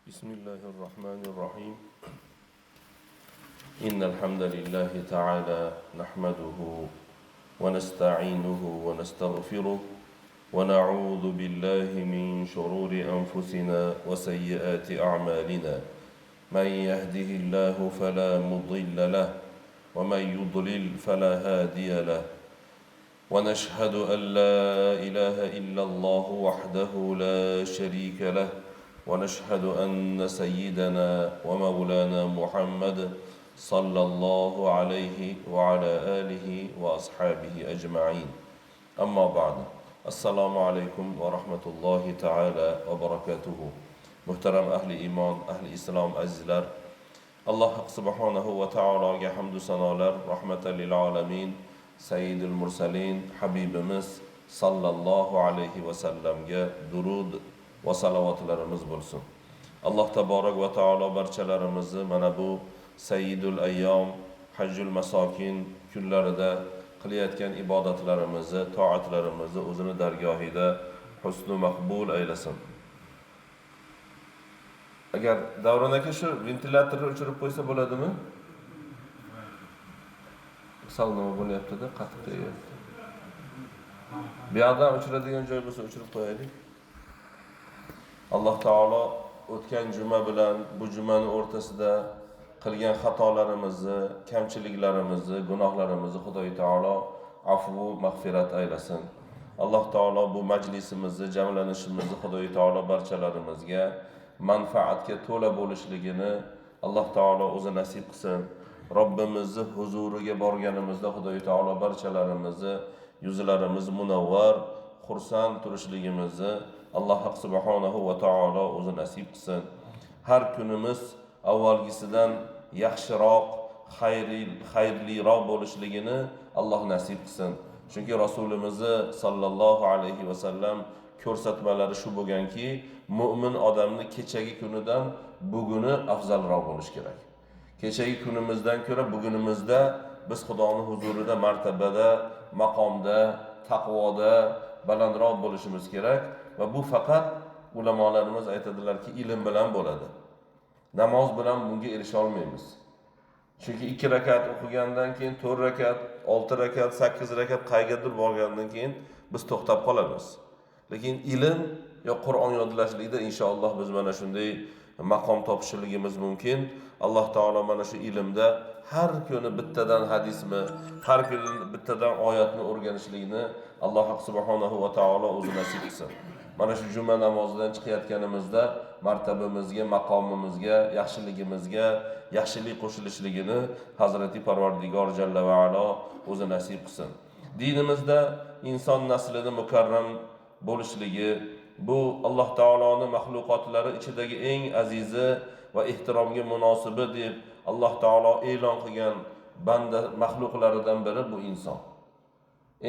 بسم الله الرحمن الرحيم. إن الحمد لله تعالى نحمده ونستعينه ونستغفره ونعوذ بالله من شرور أنفسنا وسيئات أعمالنا. من يهده الله فلا مضل له ومن يضلل فلا هادي له. ونشهد أن لا إله إلا الله وحده لا شريك له ونشهد أن سيدنا ومولانا محمد صلى الله عليه وعلى آله وأصحابه أجمعين. أما بعد، السلام عليكم ورحمة الله تعالى وبركاته. Muhtaram ahli iymon, ahli islom azizlar, Alloh subhanahu va taologa hamdu sanolar, rahmatan lil alamin, sayyidul mursalin, habibimiz sallallohu alayhi va sallamga durud va salovatlarimiz bo'lsin. Alloh taborak va taolo barchalarimizni mana bu sayyidul ayyom, hajjul masokin kunlarida qilayotgan ibodatlarimizni, toatlarimizni o'zini dargohida husnu maqbul aylasin. Agar Davron aka shu ventilyatorni o'chirib qo'ysa bo'ladimi? Sal nima bo'lyapti-da, qattiq tegyapti. Bu yoqdan o'chiradigan joy bo'lsa o'chirib qo'yaylik. Alloh taolo o'tgan juma bilan bu jumani o'rtasida qilgan xatolarimizni, kamchiliklarimizni, gunohlarimizni Xudoy taolo afvu mag'firat aylasin. Alloh taolo bu majlisimizni, jamlanishimizni Xudoy taolo barchalarimizga manfaatga to'la bo'lishligini Alloh taolo o'zi nasib qilsin. Robbimizni huzuriga borganimizda Xudoy taolo barchalarimizni yuzlarimiz munavvar, xursand turishligimizni Alloh subhanahu va taolo o'zi nasib qilsin. Har kunimiz avvalgisidan yaxshiroq, xayrliroq bo'lishligini Alloh nasib qilsin. Chunki Rasulimizni sallallohu alayhi va sallam ko'rsatmalari shu bo'lganki, mo'min odamni kechagi kunidan buguni afzalroq bo'lish kerak. Kechagi kunimizdan ko'ra bugunimizda biz Xudoning huzurida martabada, maqomda, taqvoda balandroq bo'lishimiz kerak va bu faqat ulamolarimiz aytadilarki, ilm bilan bo'ladi. Namoz bilan bunga erisha olmaymiz. Chunki 2 rakat o'qigandan keyin 4 rakat, 6 rakat, 8 rakat qaygadir borgandan keyin biz to'xtab qolamiz. Lekin ilm yo Qur'on yodlashlikda inshaalloh biz mana shunday maqom topishligimiz mumkin. Alloh taolo mana shu ilmda har kuni bittadan hadismi, har kuni bittadan oyatni o'rganishlikni Alloh subhanahu va taolo o'zi nasib qilsin. Mana shu juma namozidan chiqayotganimizda martabamizga, maqomimizga, yaxshiligimizga yaxshilik qo'shilishligini Hazrati Parvardigor jalla va alo o'zi nasib qilsin. Dinimizda inson naslini mukarram bo'lishligi, bu Alloh taoloning maxluqotlari ichidagi eng azizi va ehtiromga munosibi deb Alloh taolo e'lon qilgan banda maxluqlaridan biri bu inson.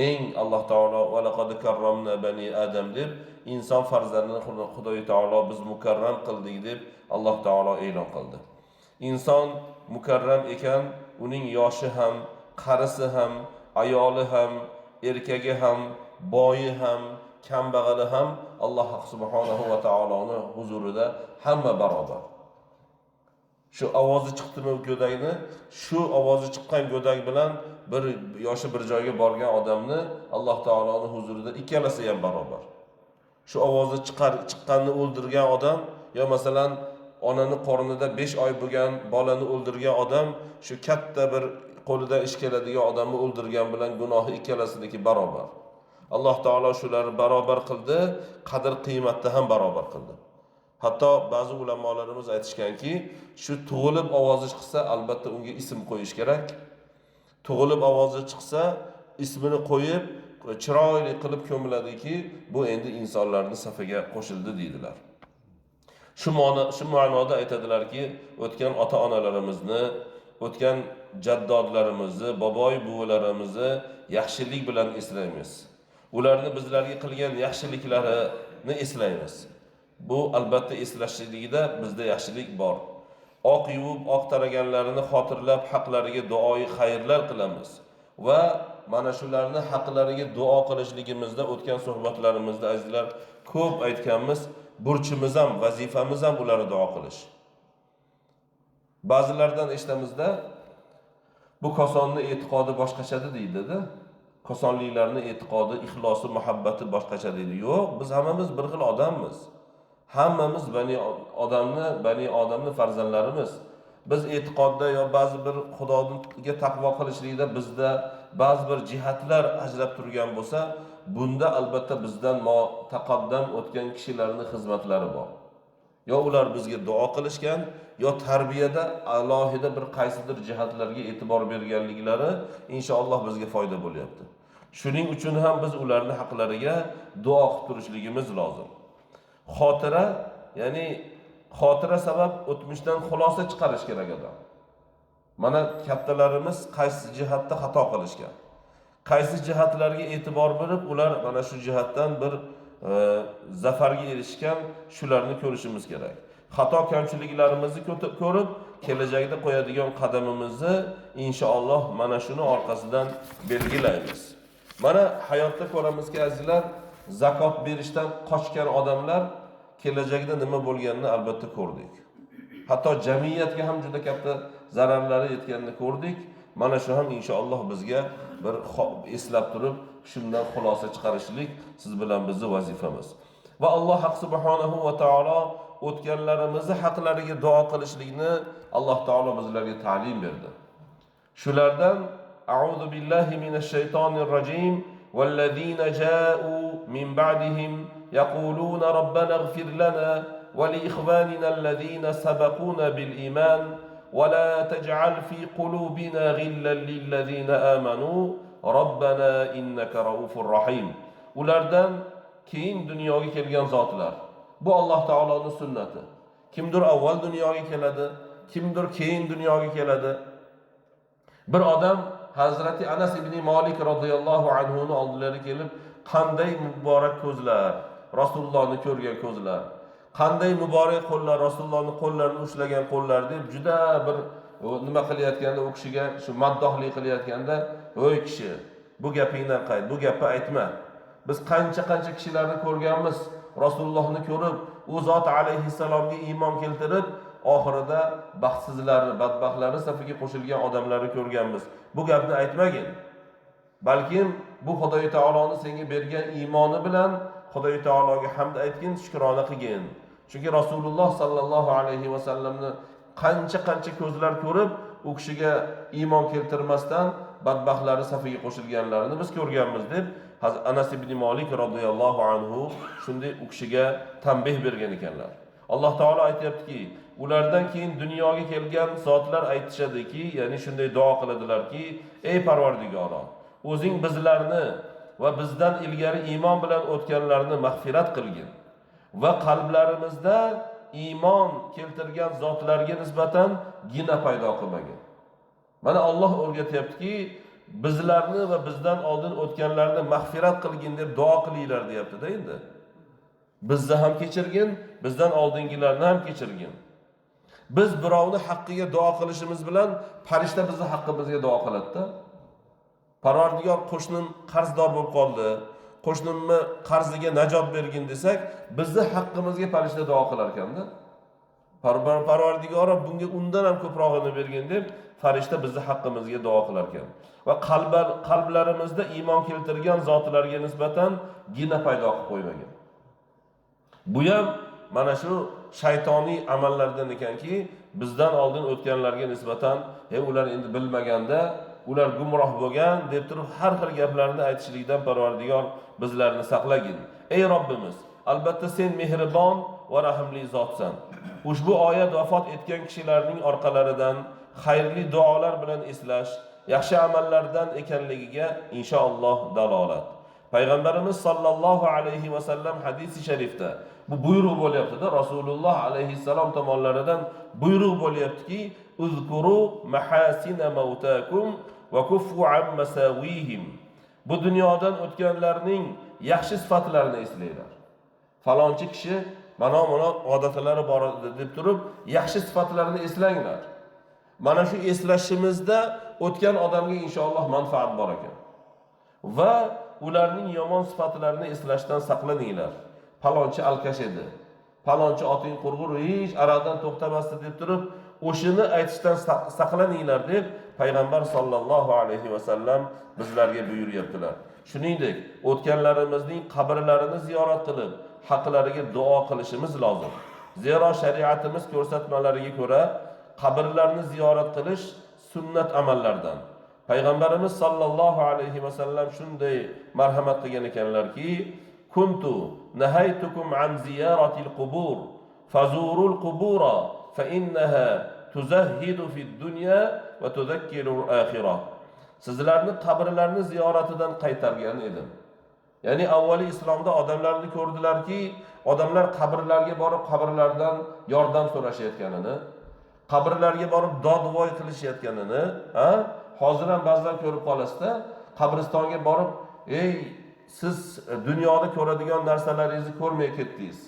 Eng Alloh taolo va laqad karramna bani adam deb inson farzandini Xudoy taolo biz mukarram qildik deb Alloh taolo e'lon qildi. Inson mukarram ekan, uning yoshi ham, qarisi ham, ayoli ham, erkagi ham, boyi ham, kambag'ali ham Alloh subhanahu va taoloning huzurida hamma barobar. Shu ovozi chiqdimi go'dakni, shu ovozi chiqqan go'dak bilan bir yoshi bir joyga borgan odamni Alloh taoloning huzurida ikkalasi ham barobar. Shu ovozi chiqqanni o'ldirgan odam yo masalan onani qornida 5 oy bo'lgan bolani o'ldirgan odam shu katta bir qo'lidan ish keladigan odamni o'ldirgan bilan gunohi ikkalasiniki barobar. Alloh taolo shularni barobar qildi, qadr qiymatda ham barobar qildi. Hatto ba'zi ulamolarimiz aytishganki, shu tug'ilib ovozi chiqsa albatta unga ism qo'yish kerak. Tug'ilib ovozi chiqsa ismini qo'yib chiroyli qilib ko'miladiki, bu endi insonlarning safiga qo'shildi deydilar. Shu ma'noda aytadilarki, o'tgan ota-onalarimizni, o'tgan jaddodlarimizni, boboy buvilarimizni yaxshilik bilan eslaymiz. Ularni bizlarga qilgan yaxshiliklarini eslaymiz. Bu albatta eslashligida bizda yaxshilik bor. Oq yuvib, oq taraganlarini xotirlab, haqlariga duoyi xayrlar qilamiz va mana shularni haqlariga duo qilishligimizda o'tgan suhbatlarimizda azizlar ko'p aytganmiz, burchimiz ham, vazifamiz ham ularga duo qilish. Ba'zilardan eshitamizda, bu Kosonni e'tiqodi boshqachada deydi-da. Kosonliklarning e'tiqodi, ixlosi, muhabbati boshqacha deydi. Yo'q, biz hammamiz bir xil odammiz. Hammamiz bani odamni farzandlarimiz. Biz e'tiqodda yo ba'zi bir Xudoga taqvo qilishlikda bizda ba'zi bir jihatlar ajrab turgan bo'lsa, bunda albatta bizdan taqaddam o'tgan kishilarning xizmatlari bor. Yo ular bizga duo qilishgan, yo tarbiyada alohida bir qaysidir jihatlarga e'tibor berganliklari inshaalloh bizga foyda bo'lyapti. Shuning uchun ham biz ularning haqlariga duo qilib turishligimiz lozim. Xotira, ya'ni xotira sabab o'tmishdan xulosa chiqarish kerak odam. Mana kattalarimiz qaysi jihatda xato qilishgan, qaysi jihatlarga e'tibor berib, ular mana shu jihatdan bir zafarga erishgan, shularni ko'rishimiz kerak. Xato kamchiliklarimizni ko'rib, kelajakda qo'yadigan qadamimizni inshaalloh mana shuni orqasidan belgilaymiz. Mana hayotda ko'ramizki, azizlar, zakot berishdan qochgan odamlar kelajakda nima bo'lganini albatta ko'rdik. Hatto jamiyatga ham juda katta zararlari yetganini ko'rdik. Mana shu ham inshaalloh bizga bir eslab turib, shundan xulosa chiqarishlik siz bilan bizning vazifamiz. Va Alloh subhanahu va taolo o'tganlarimizni haqlariga duo qilishlikni Alloh taolo bizlarga ta'lim berdi. Shulardan a'udhu billahi minash shaytonir rojim vallazina ja'u min ba'dihim yaquluna robbana ighfir lana va li ikhwanina allazina sabaquna bil iman va la taj'al fi qulubina ghillan lillazina amanu robbana innaka raufur rahim. Ulardan keyin dunyoga kelgan zotlar. Bu Alloh taoloning sunnati. Kimdir avval dunyoga keladi, kimdir keyin dunyoga keladi. Bir odam Hazrati Anas ibn Malik radhiyallohu anhu ni oldilariga kelib, qanday muborak ko'zlar, Rasulullohni ko'rgan ko'zlar, qanday muborak qo'llar, Rasulullohning qo'llarini ushlagan qo'llar deb juda bir nima qilayotganda, u kishiga shu maddohlik qilayotganda, "Ey kishi, bu gapingdan qayt, bu gapni aytma. Biz qancha-qancha kishilarni ko'rganmiz, Rasulullohni ko'rib, u zot alayhissalomga iymon keltirib, oxirida baxtsizlarni, badbaxtlarni safiga qo'shilgan odamlarni ko'rganmiz. Bu gapni aytmagin. Balkim bu Xudoy taoloning senga bergan iymoni bilan Xudoy taologa hamd aytgin, shukrona qilgin. Chunki Rasululloh sallallohu alayhi va sallamni qancha-qancha ko'zlar ko'rib, u kishiga iymon keltirmasdan badbaxtlarni safiga qo'shilganlarini biz ko'rganmiz" deb Anas ibn Malik radhiyallohu anhu shunday u kishiga tanbeh bergan ekanlar. Alloh taolo aytayaptiki, ulardan keyin dunyoga kelgan zotlar aytishadiki, ya'ni shunday duo qiladilarki, ey Parvardigoro, o'zing bizlarni va bizdan ilgari iymon bilan o'tganlarni mag'firat qilgin va qalblarimizda iymon keltirgan zotlarga nisbatan gina paydo qilmagin. Mana Alloh o'rgatyaptiki, bizlarni va bizdan oldin o'tganlarni mag'firat qilgin deb duo qilinglar deyapti-da endi. Bizni ham kechirgin, bizdan oldingilarni ham kechirgin. Biz birovni haqqiga duo qilishimiz bilan farishta bizni haqqimizga duo qiladi-da. Parvardigor, qo'shnim qarzdor bo'lib qoldi, qo'shnimni qarziga najot bergin desak, bizni haqqimizga farishta duo qilar ekanda. Parvardigoro bunga undan ham ko'prog'ini bergin deb farishta bizni haqqimizga duo qilar ekan. Va qalblarimizda iymon keltirgan zotlarga nisbatan gina paydo qilib qo'ymagan. Bu ham mana shu shaytoniy amallardan ekanki, bizdan oldin o'tganlarga nisbatan ular endi bilmaganda, ular gumroh bo'lgan deb turib har xil gaplarni aytishlikdan Parvardigor bizlarni saqlagin. Ey Robbimiz, albatta sen mehribon va rahimli zotsan. Ushbu oyat vafot etgan kishilarning orqalaridan xayrli duolar bilan eslash yaxshi amallardan ekanligiga inshaalloh dalolat. Payg'ambarimiz sallallohu alayhi va sallam hadisi sharifda bu buyruq bo'lyapti-da, Rasululloh alayhissalom tomonlaridan buyruq bo'lyaptiki, uzkuru mahasina mautakum va kuffu an masawihim. Bu dunyodan o'tganlarning yaxshi sifatlarini eslanglar. Falonchi kishi mana odatlari bor edi deb turib yaxshi sifatlarini eslanglar. Mana shu eslashimizda o'tgan odamga inshaalloh manfaat bor ekan. Va ularning yomon sifatlarini eslashdan saqlaninglar. Falonchi alkash edi, Palonchi oting qurg'ur, hech aroqdan to'xtamasdi deb turib, o'shini aytishdan saqlaninglar deb payg'ambar sollallohu alayhi vasallam bizlarga buyuryaptilar. Shuningdek, o'tganlarimizning qabrlarini ziyorat qilib, haqlariga duo qilishimiz lozim. Zero shariatimiz ko'rsatmalariga ko'ra qabrlarni ziyorat qilish sunnat amallardan. Payg'ambarimiz sollallohu alayhi vasallam shunday marhamat qilgan ekanlarki, kuntu nahaytukum an ziyaratil qubur fazurul qubura fa innaha tuzahhidu fid dunya va tuzakkirul axirah. Sizlarni qabrlarni ziyoratidan qaytargan edim. Ya'ni avvali islomda odamlarni ko'rdilarki, odamlar qabrlarga borib qabrlardan yordam so'rashayotganini, qabrlarga borib dodvoy qilishayotganini, ha? Hozir ham ba'zan ko'rib qolasizda, qabristonga borib, ey siz dunyoda ko'radigan narsalaringizni ko'rmay ketdingiz.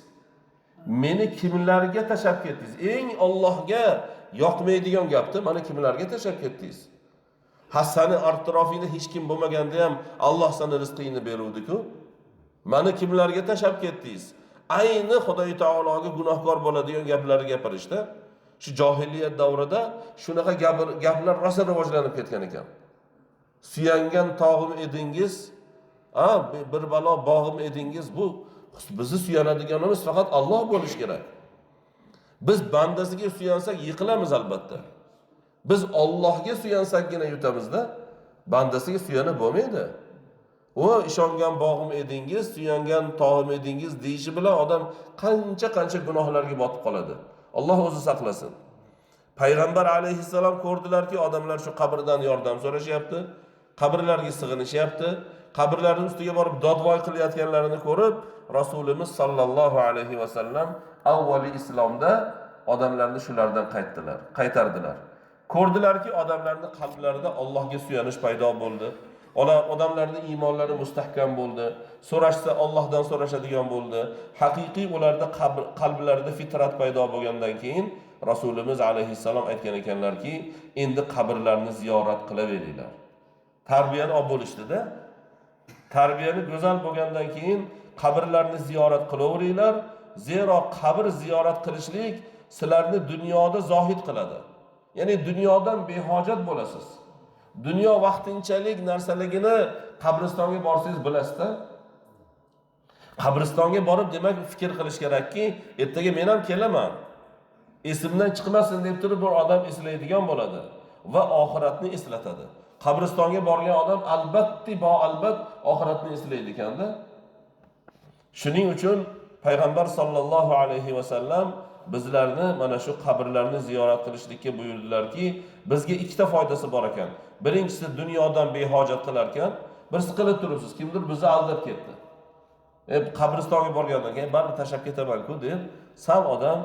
Meni kimlarga tashlab ketdingiz? Eng Allohga yoqmaydigan gapni mana kimlarga tashlab ketdingiz? Ha, sani atrofingda hech kim bo'lmaganda ham Alloh seni rizqingni beruvdi-ku. Mani kimlarga tashlab ketdingiz? Ayni Xudoy taologa gunohkor bo'ladigan gaplarni gapirishda. Shu johiliyat davrida shunaqa gaplar rosa rivojlanib ketgan ekan. Suyangan tog'im edingiz, bir balo bog'im edingiz. Bu bizni suyanadiganimiz faqat Alloh bo'lishi kerak. Biz bandasiga suyansak yiqilamiz albatta. Biz Allohga suyansakgina yutamizda, bandasiga suyanib bo'lmaydi. O ishongan bog'im edingiz, suyangan tog'im edingiz deyishi bilan odam qancha-qancha gunohlarga botib qoladi. Alloh o'zi saqlasin. Payg'ambar alayhissalom ko'rdilarki, odamlar shu qabrdan yordam so'rashyapti, qabrlarga sig'inishyapti, qabrlarning ustiga borib dodvoy qilayotganlarini ko'rib, Rasulimiz sallallohu alayhi vasallam avvali islomda odamlarni shulardan qaytardilar. Ko'rdilarki, odamlarning qalblarida Allohga suyanish paydo bo'ldi. Odamlarning iymonlari mustahkam bo'ldi. So'rashsa Allohdan so'rashadigan bo'ldi. Haqiqiy ularda qalblarida fitrat paydo bo'lgandan keyin Rasulimiz alayhissalom aytgan ekanlarki, endi qabrlarni ziyorat qilaveringlar. Tarbiyani olib bo'lishdida. Tarbiyani go'zal bo'lgandan keyin qabrlarni ziyorat qilaveringlar. Zero qabr ziyorat qilishlik sizlarni dunyoda zohid qiladi. Ya'ni dunyodan behojat bo'lasiz. Dunyo vaqtinchalik narsaligini qabristonga borsangiz bilasizda. Qabristonga borib demak fikr qilish kerakki, ertaga men ham kelaman. Esimdan chiqmasin deb turib bir odam eslaydigan bo'ladi va oxiratni eslatadi. Qabristonga borgan odam albatta oxiratni eslaydi ekanda. Shuning uchun payg'ambar sollallohu alayhi vasallam bizlarni mana shu qabrlarni ziyorat qilishlikka buyurdilarki, bizga ikkita foydasi bor ekan. Birinchisi dunyodan behojat qilar ekan. Bir siqilib turibsiz, kimdir bizni aldab ketdi. Qabristonga borgandan keyin baribir tashlab ketaman-ku deb sal odam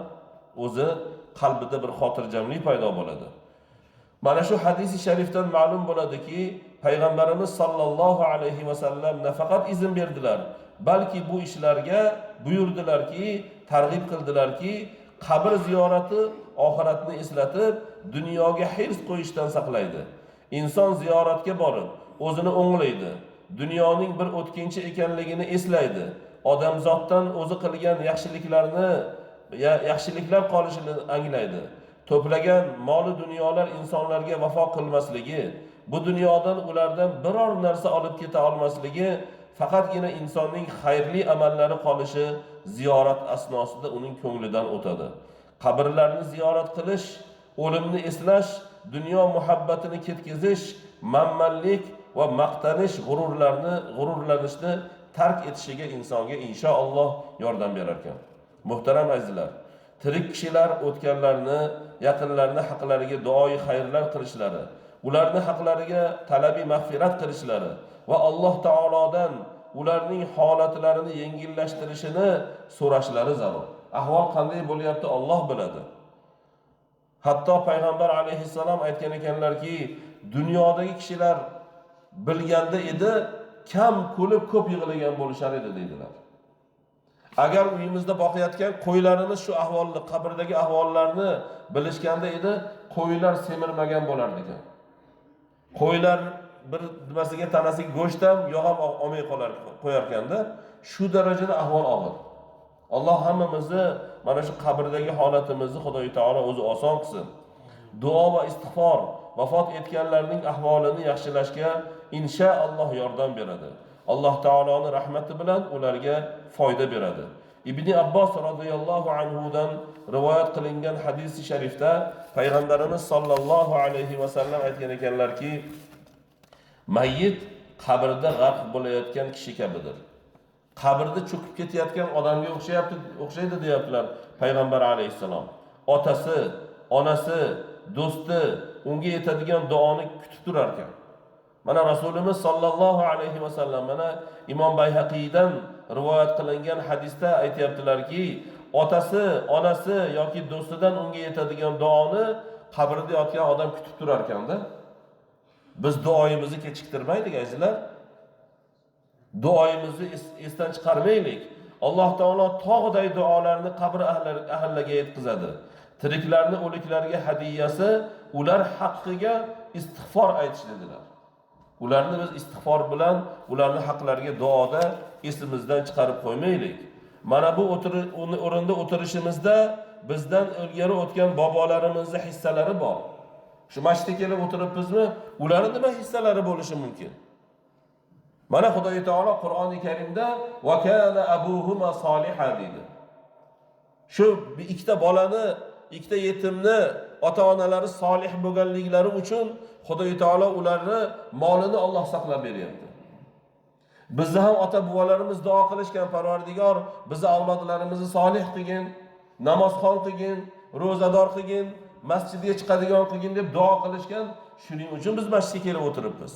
o'zi qalbida bir xotirjamlik paydo bo'ladi. Mana shu hadisi sharifdan ma'lum bo'ladiki, payg'ambarimiz sollallohu alayhi vasallam nafaqat izn berdilar, balki bu ishlarga buyurdilarki, targ'ib qildilarki, qabr ziyorati oxiratni eslatib, dunyoga hirs qo'yishdan saqlaydi. Inson ziyoratga borib, o'zini o'nglaydi, dunyoning bir o'tkinchi ekanligini eslaydi, odamzoddan o'zi qilgan yaxshiliklar qolishini anglaydi. To'plagan moli dunyolar insonlarga vafo qilmasligi, bu dunyodan ulardan biror narsa olib keta olmasligi, faqatgina insonning xayrli amallari qolishi ziyorat asnosida uning ko'nglidan o'tadi. Qabrlarni ziyorat qilish, o'limni eslash, dunyo muhabbatini ketkizish, manmanlik va maqtanish, g'ururlanishni tark etishiga insonga inshaalloh yordam berar ekan. Muhtaram azizlar, tirik kishilar o'tganlarni, yaqinlarni haqlariga duoyi xayrlar qilishlari, ularni haqlariga talabi mag'firat qilishlari va Alloh taolodan ularning holatlarini yengillashtirishini so'rashlari zarur. Ahvol qanday bo'lyapti Alloh biladi. Hatto payg'ambar alayhissalom aytgan ekanlarki, dunyodagi kishilar bilganda edi, kam kulib ko'p yig'lagan bo'lishar edi deydilar. Agar uyimizda boqayotgan qo'ylarimiz shu ahvolni, qabrdagi ahvollarni bilishganda edi, qo'ylar semirmagan bo'lardi ekan. Qo'ylar bir nimasiga, tanasiga go'sht ham, yog' ham olmay qo'yarkanda, shu darajada ahvol og'ir. Alloh hammamizni Mana shu qabrdagi holatimizni Xudoy taolo o'zi oson qilsin. Duo va istig'for vafot etganlarning ahvolini yaxshilashga inshaalloh yordam beradi. Alloh taoloning rahmati bilan ularga foyda beradi. Ibn Abbos radhiyallohu anhu dan rivoyat qilingan hadisi sharifda payg'ambarimiz sollallohu alayhi va sallam aytgan ekanlarki, mayyit qabrda g'arq bo'layotgan kishi kabidir. Qabrda cho'kib ketayotgan odamga o'xshaydi deyaptilar payg'ambar alayhissalom. Otasi, onasi, do'sti unga yetadigan duoni kutib turar ekan. Mana Rasulimiz sollallohu alayhi va sallam mana Imom Bayhaqiydan rivoyat qilingan hadisda aytayaptilarki, otasi, onasi yoki do'stidan unga yetadigan duoni qabrda yotgan odam kutib turar ekanda. Biz duoyimizni kechiktirmaylik azizlar. Duoyimizni esdan chiqarmaylik. Alloh taolo tog'day duolarni qabr ahliga yetkazadi. Tiriklarni o'liklarga hadiyasi ular haqqiga istig'for aytish dedilar. Ularni biz istig'for bilan ularni haqlariga duoda esimizdan chiqarib qo'ymaylik. Mana bu o'rinda o'tirishimizda bizdan ilgari o'tgan bobolarimizni hissalari bor. Shu masjidga kelib o'tiribmizmi, ularning nima hissalari bo'lishi mumkin? Mana Xudoy taolo Qur'oni Karimda va kana abuhuma soliha deydi. Shu ikkita bolani, ikkita yetimni ota-onalari solih bo'lganliklari uchun Xudoy taolo ularni molini Alloh saqlab beryapti. Bizni ham ota-bobolarimiz duo qilishgan, Parvardigor bizni avlodlarimizni solih qilgin, namozxon qilgin, ro'zador qilgin, masjidga chiqadigan qilgin deb duo qilishgan. Shuning uchun biz masjidga kelib o'tiribmiz.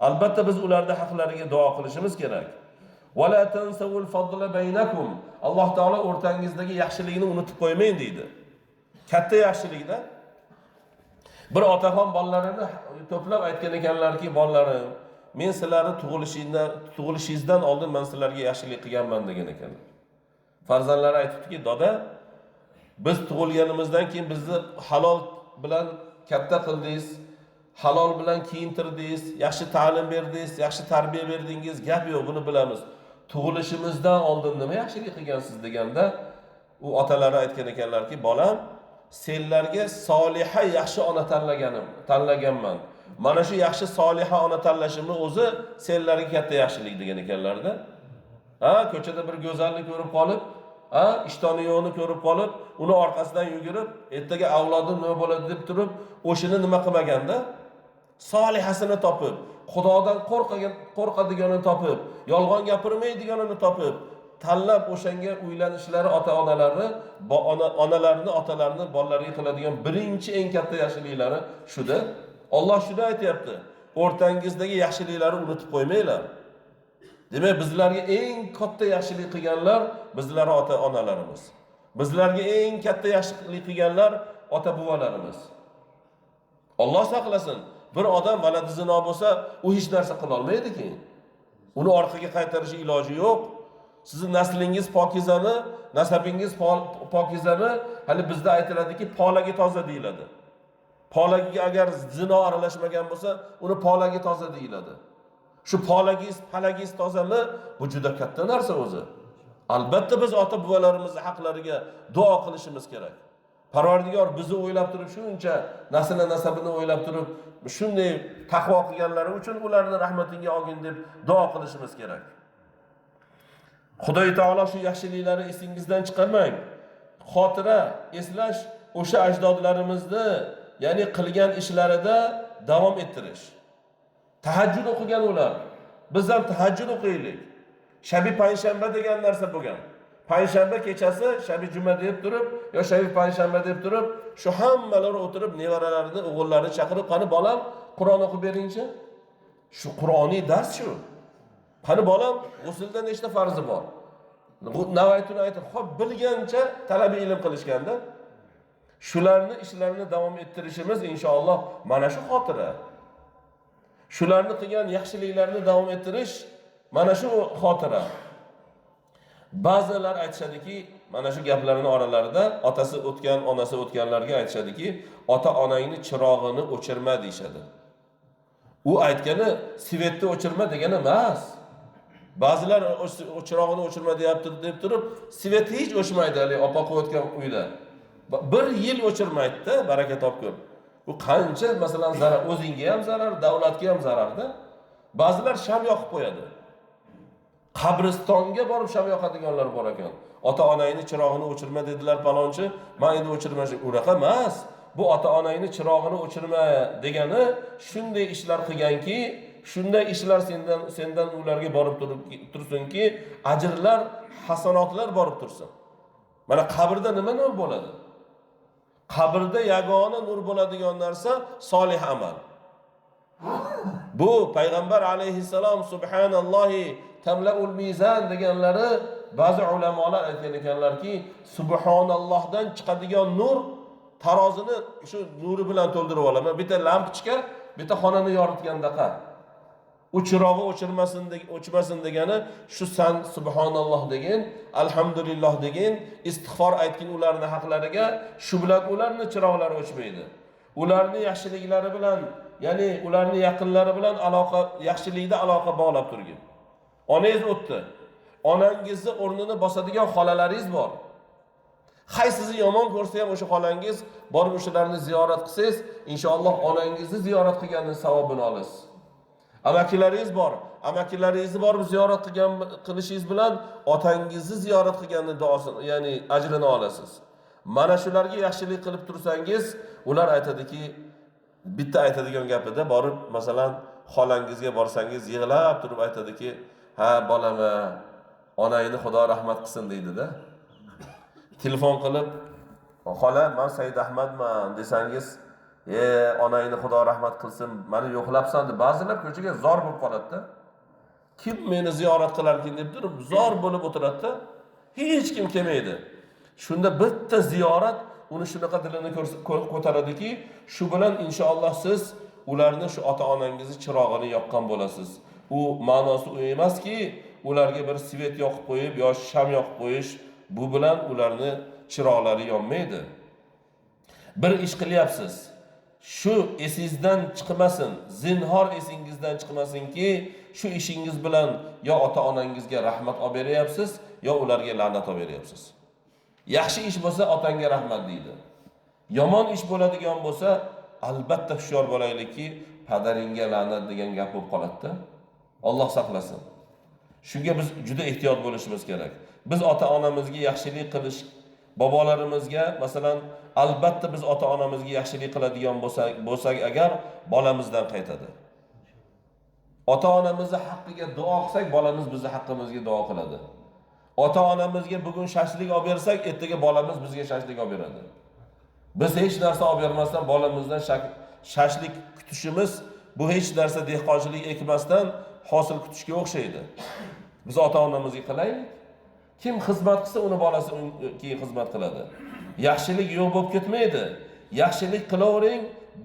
Albatta biz ularning haqlariga duo qilishimiz kerak. Va la tansawul fadla baynakum. Alloh taolo o'rtangizdagi yaxshilikni unutib qo'ymang deydi. Katta yaxshilikda bir otaxon bolalarini to'plab aytgan ekanlarki, bolalarim, men sizlarni tug'ilishingizdan oldin men sizlarga yaxshilik qilganman degan ekanlar. Farzandlari aytibdiki, doda, biz tug'ilganimizdan keyin bizni halol bilan katta qildingiz, halol bilan kiyintirdingiz, yaxshi ta'lim berdingiz, yaxshi tarbiya berdingiz, gap yo'q, buni bilamiz. Tug'ilishimizdan oldin nima yaxshilik qilgansiz deganda, u otalari aytgan ekanlarki, bolam, senlarga soliha yaxshi ona tanlaganman. Mana shu yaxshi soliha ona tanlashimni o'zi senlarga katta yaxshilik degan ekanlarda. Ha, ko'chada bir go'zalni ko'rib qolib, ha, ishtoni yo'qni ko'rib qolib, uni orqasidan yugurib, ertaga avlodim nima bo'ladi deb turib, o'shini nima qilmaganda, solihasini topib, Xudodan qo'rqadiganini topib, yolg'on gapirmaydiganini topib, tanlab o'shanga uylanishlari ota-onalari, onalarini, otalarini bolalariga qiladigan birinchi eng katta yaxshiliklari shuda. Alloh shuni aytayapti. O'rtangizdagi yaxshiliklarni unutib qo'ymanglar. Demak, bizlarga eng katta yaxshilik qilganlar bizlar ota-onalarimiz. Bizlarga eng katta yaxshilik qilganlar ota-bobolarimiz. Alloh saqlasin, bir odam valadi zino bo'lsa, u hech narsa qila olmaydi keyin. Uni orqaga qaytarish iloji yo'q. Sizning naslingiz pokizami, nasabingiz pokizami? Hali bizda aytiladiki, polagi toza deyiladi. Polagiga agar zino aralashmagan bo'lsa, uni polagi toza deyiladi. Shu polagingiz, palagingiz tozami? Bu juda katta narsa o'zi. Albatta biz ota-bobolarimizni haqlariga duo qilishimiz kerak. Parvardigor bizni o'ylab turib, shuncha nasli nasabini o'ylab turib, shunday taqvo qilganlari uchun ularni rahmatingga olgin deb duo qilishimiz kerak. Xudoy taolo shu yaxshiliklarni esingizdan chiqarmang. Xotira eslash o'sha ajdodlarimizni, ya'ni qilgan ishlarida davom ettirish. Tahajjud o'qigan ular. Biz ham tahajjud o'qiylik. Shabi payshanba degan narsa bo'lgan. Payshanba kechasi shabi juma deb turib, yo shabi payshanba deb turib, shu hammalari o'tirib nevaralarini, o'g'illarini chaqirib, qani bolam, Qur'on o'qib beringchi. Shu Qur'oniy dars shu. Qani bolam, g'usulda nechta farzi bor? Navaytuni aytib, xo'p, bilgancha talabi ilm qilishganda, shularni ishlarini davom ettirishimiz inshaalloh mana shu xotira. Shularni qilgan yaxshiliklarni davom ettirish mana shu xotira. Ba'zilar aytishadiki, mana shu gaplarning oralarida otasi o'tgan, onasi o'tganlarga aytishadiki, ota-onangni chirog'ini o'chirma deyshadi. U aytgani svetni o'chirma degani emas. Ba'zilar chirog'ini o'chirma deyapti deb turib, svet hech o'chmaydi hali opa qo'yayotgan uyda. Bir yil o'chirmaydi-da, baraka topkur. Bu qancha masalan zarar, o'zingga ham zarar, davlatga ham zararda. Ba'zilar sham yoqib qo'yadi. Qabristonga borib sham yoqadiganlar bor ekan. Ota-onangni chirog'ini o'chirma dedilar palonchi, men endi o'chirmash, unaqa emas. Bu ota-onangni chirog'ini o'chirma degani shunday ishlar qilganki, shunday ishlar sendan ularga borib tursinki, ajrlar, hasanotlar borib tursin. Mana qabrda nima nur bo'ladi? Qabrda yagona nur bo'ladigan narsa solih amal. Bu payg'ambar alayhissalom subhanallohi tamlaul mizan deganlari, ba'zi ulamolar aytgan ekanlarki, subhanallohdan chiqadigan nur tarozini shu nuri bilan to'ldirib olaman. Bitta lampochka bitta xonani yoritgandaqa. U chirog'i o'chmasin degani shu san subhanalloh degin, alhamdulillah degin, istig'for aytgin ularni haqlariga, shu bilan ularni chiroqlari o'chmaydi. Ularni yaxshiliklari bilan, ya'ni ularni yaqinlari bilan aloqa, yaxshilikda aloqa bog'lab turgin. Onangiz o'tdi. Onangizni o'rnini bosadigan xolalaringiz bor. Qaysisi yomon ko'rsa ham o'sha xolangiz borib o'shalarni ziyorat qilsangiz, inshaalloh onangizni ziyorat qilganining savobini olasiz. Amakilaringiz bor. Amakilaringizni borib ziyorat qilishingiz bilan otangizni ziyorat qilganning duosini, ya'ni ajrini olasiz. Mana shularga yaxshilik qilib tursangiz, ular aytadiki, bitta aytadigan gapida borib, masalan, xolangizga borsangiz yig'lab turib aytadiki, ha bolama, onangni Xudo rahmat qilsin deydi-da. Telefon qilib, xola, men Said Ahmadman desangiz, onangni Xudo rahmat qilsin, meni yo'qlabsan deb ba'zilar ko'chaga zor bo'lib qoladi-da. Kim meni ziyorat qilarkin deb turib zor bo'lib o'tiradi-da. Hech kim kelmaydi. Shunda bitta ziyorat uni shunaqa dilini ko'taradiki, shu bilan inshaalloh siz ularni, shu ota-onangizni chirog'ini yoqqan bo'lasiz. U ma'nosi u emaski, ularga bir svet yoqib qo'yib yo sham yoqib qo'yish, bu bilan ularni chiroqlari yonmaydi. Bir ish qilyapsiz. Shu esingizdan chiqmasin, zinhor esingizdan chiqmasinki, shu ishingiz bilan yo ota-onangizga rahmat olib beryapsiz, yo ularga la'nat olib beryapsiz. Yaxshi ish bo'lsa otangga rahmat deydi. Yomon ish bo'ladigan bo'lsa, albatta hushyor bo'laylikki, padaringga la'nat degan gap bo'lib qoladi-da. Alloh saqlasin. Shunga biz juda ehtiyot bo'lishimiz kerak. Biz ota-onamizga yaxshilik qilish, bobolarimizga, masalan, albatta biz ota-onamizga yaxshilik qiladigan bo'lsak agar bolamizdan qaytadi. Ota-onamizni haqqiga duo qilsak, bolamiz bizni haqqimizga duo qiladi. Ota-onamizga bugun shashlik olib bersak, ertaga bolamiz bizga shashlik olib beradi. Biz hech narsa olib bermasdan bolamizdan shashlik kutishimiz, bu hech narsa dehqonchilik ekmasdan hosil kutishga o'xshaydi. Biz ota-onamizga qilaylik. Kim xizmat qilsa, uni bolasi keyin xizmat qiladi. Yaxshilik yo'q bo'lib ketmaydi. Yaxshilik qilavering,